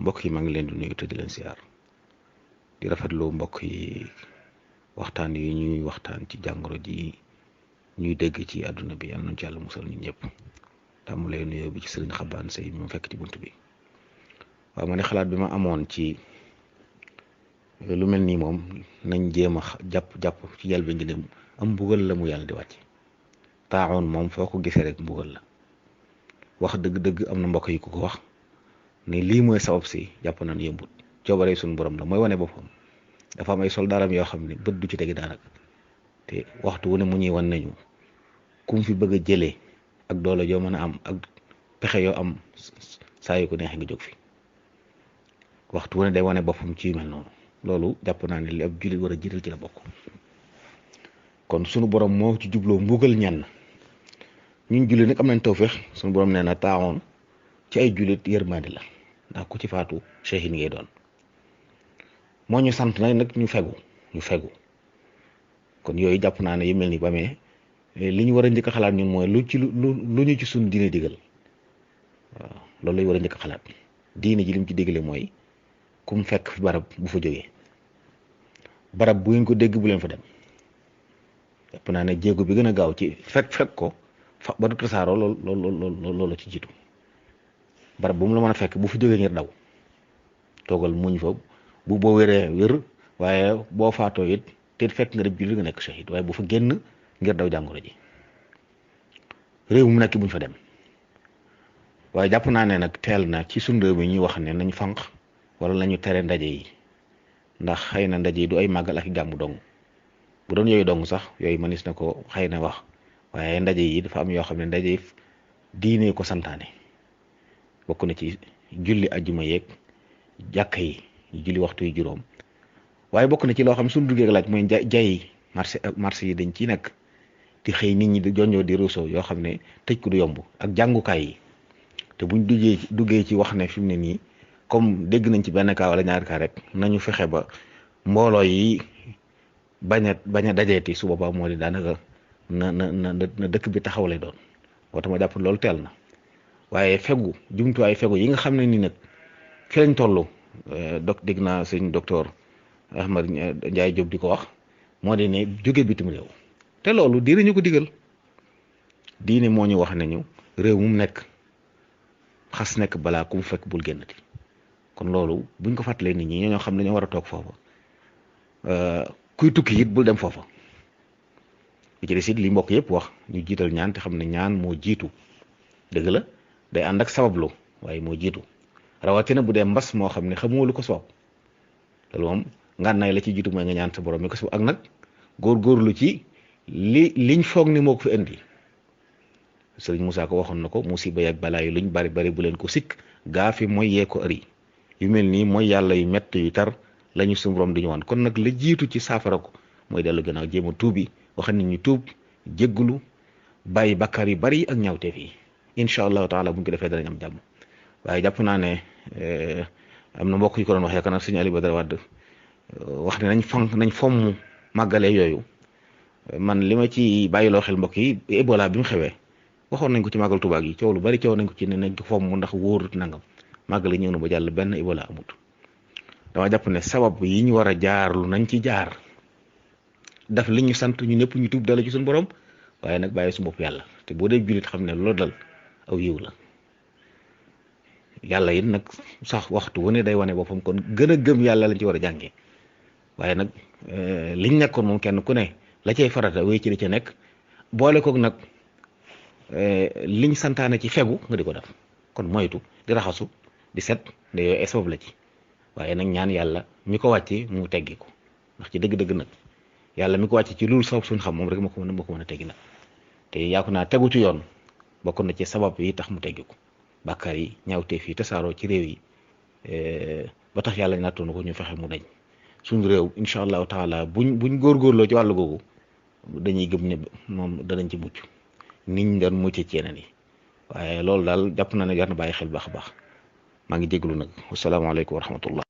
mbokk yi maa ngi leen di nuyu te di leen siyaar di rafetlu mbokk yi waxtaan yi ñuy waxtaan ci jàngoro ji ñuy dégg ci àdduna bi yal nañu ci yàlla musal ñun ñëpp tàmbalee nuyoo bi ci sëriñ Xabaan Sey mu fekk ci bunt bi waaw ma ne xalaat bi ma amoon ci lu mel nii moom nañ jéem a jàpp ci yàlla bi ngi ne am mbugal la mu yàlla di wàcc taaxoon moom foo ko gisee rek mbugal la wax dëgg-dëgg am na mbokk yi ku ko wax ne lii mooy sabab si jàpp nañ yëmbut coobare suñu borom la mooy wane boppam dafa am ay soldaaram yoo xam ne bët du ci tegi daanaka te waxtu wu ne mu ñuy wan nañu kum fi bëgg a jëlee ak doole joo mën a am ak pexe yoo am saa yu ko neexee nga jóg fi waxtu wu ne day wane boppam ci yu mel noonu loolu jàpp naa ne li ab jullit war a jiital ci la bokk kon sunu borom moo ci jubloo mbugal ñenn ñun jullit nag am nañ tawfeex sunu borom nee na taaxoon ci ay jullit yërmande la ndax ku ci faatu shahid ngay doon moo ñu sant nag ñu fegu kon yooyu jàpp naa ne yu mel ni ba amee li ñu war a njëkk a xalaat ñun mooy lu ñu ci suñ diine digal waaw loolu lay war a njëkk a xalaat diine ji lim ci digale mooy kum fekk fi barab bu fa jógee barab bu ngeen ko dégg bu leen fa dem jàpp naa ne jéego bi gën a gaaw ci fekk ko fa ba du tasaaroo loolu ci jiitu barab bu mu la mën a fekk bu fa jógee ngir daw toogal muñ fa bu boo wéree wér waaye boo faatoo it te fekk nga def julli nga nekk shahid waaye bu fa génn ngir daw jàngoro ji réew mu nekk buñ fa dem waaye jàpp naa ne nag teel na ci sunu réew mi ñuy wax ne nañ fànq wala nañu tere ndaje yi ndax xëy na ndaje yi du ay màggal ak gàmmu dong bu doon yooyu dong sax yooyu mënees na ko xëy na wax waaye ndaje yi dafa am yoo xam ne ndaje yi diine ko santaane bokk na ci julli ajjuma yeeg jàkka yi julli waxtu yu juróom waaye bokk na ci loo xam suñu duggee laaj mooy jaay marché yi dañ ci nekk di xëy nit ñi di jonjoo di réseau yoo xam ne tëj ko du yomb ak jàngukaay yi te buñ duggee ci wax ne fi mu ne nii comme dégg nañ ci benn kaa wala ñaari kaa rek nañu fexe ba mbooloo yi bañ a dajeeti su boobaa moo di daanaka na dëkk bi taxaw lay doon moo tax ma jàpp loolu teel na waaye fegu jumtuwaay fegu yi nga xam ne nii nag fi lañ toll dégg naa sëñ docteur Ahmad Ndiaye Diop di ko wax moo di ne jóge bitim réew te loolu diine ñu ko digal diine moo ñu wax nañu réew mu nekk xas nekk balaa ku mu fekk bul génnati kon loolu buñ ko fàttalee nit ñi ñoo xam ne ñoo war a toog foofa kuy tukki it bul dem foofa li ci des it li mbokk yëpp wax ñu jiital ñaan te xam ne ñaan moo jiitu dëgg la day ànd ak sabablu waaye moo jiitu rawatina bu dee mbas moo xam ne xamoo lu ko soob loolu moom ngànnaay la ci jiitu mooy nga ñaan sa borom mi ko soob ak nag góorgóorlu ci liñ foog ni moo ko fi indi sëriñ Moussa ko waxoon na ko musiba ak balaa yi luñ bari bari bu leen ko sikk gaa fi mooy yee ko ëri yu mel nii mooy yàlla yu mett yu tar lañu suñu borom di ñu wan kon nag la jiitu ci saafara ko mooy dellu gannaaw jéem a tuubi wax nit ñi tuub jéggulu bàyyi bakkaar yu bari ak ñaawteef yi incha allahu taala buñ ko defee danañ am jàmm waaye jàpp naa ne am na mbokk yu ko doon wax yaakaar naa sëñ Aliou Badara Wade wax ne nañ fomm màggalee yooyu man li ma ci bàyyiloo xel mbokk yi Ebola bi mu xewee waxoon nañ ko ci màggal Tuubaa gi coow lu bari coow nañ ko ci ne nañ ko fomm ndax wóorut nangam màggal yi ñëw na ba jàll benn Ebola amut dama jàpp ne sabab yi ñu war a jaarlu nañ ci jaar daf li ñu sant ñu ñëpp ñu tuub dala ci suñu borom waaye nag bàyyi su bopp yàlla te boo dee jullit xam ne loolu dal aw yiw la yàlla it nag sax waxtu wu ne day wane boppam kon gën a gëm yàlla lañ ci war a jàngee waaye nag liñ nekkoon moom kenn ku ne la cay farata wéy ci li ca nekk boole koog nag liñ santaane ci fegu nga di ko def kon moytu di raxasu di set nde yooyu ay sabab la ci waaye nag ñaan yàlla mi ko wàcce mu teggi ko ndax ci dëgg-dëgg nag yàlla mi ko wàcce ci loolu sabab suñ xam moom rek moo ko mën a teggi nag te yaaku naa tegu ci yoon bokk na ci sabab yi tax mu teggi ko bàkkaar yi ñaawteef yi tasaaroo ci réew yi ba tax yàlla nattoon ko ñu fexe mu dañ suñu réew incha allahu taala buñ góorgóorloo ci wàllu googu dañuy gëm ne moom danañ ci mucc niñ doon mucc ci yeneen yi waaye loolu daal jàpp na ne jar na bàyyi xel baax a baax maa ngi déglu nag wasalaamaaleykum wa rahmatullah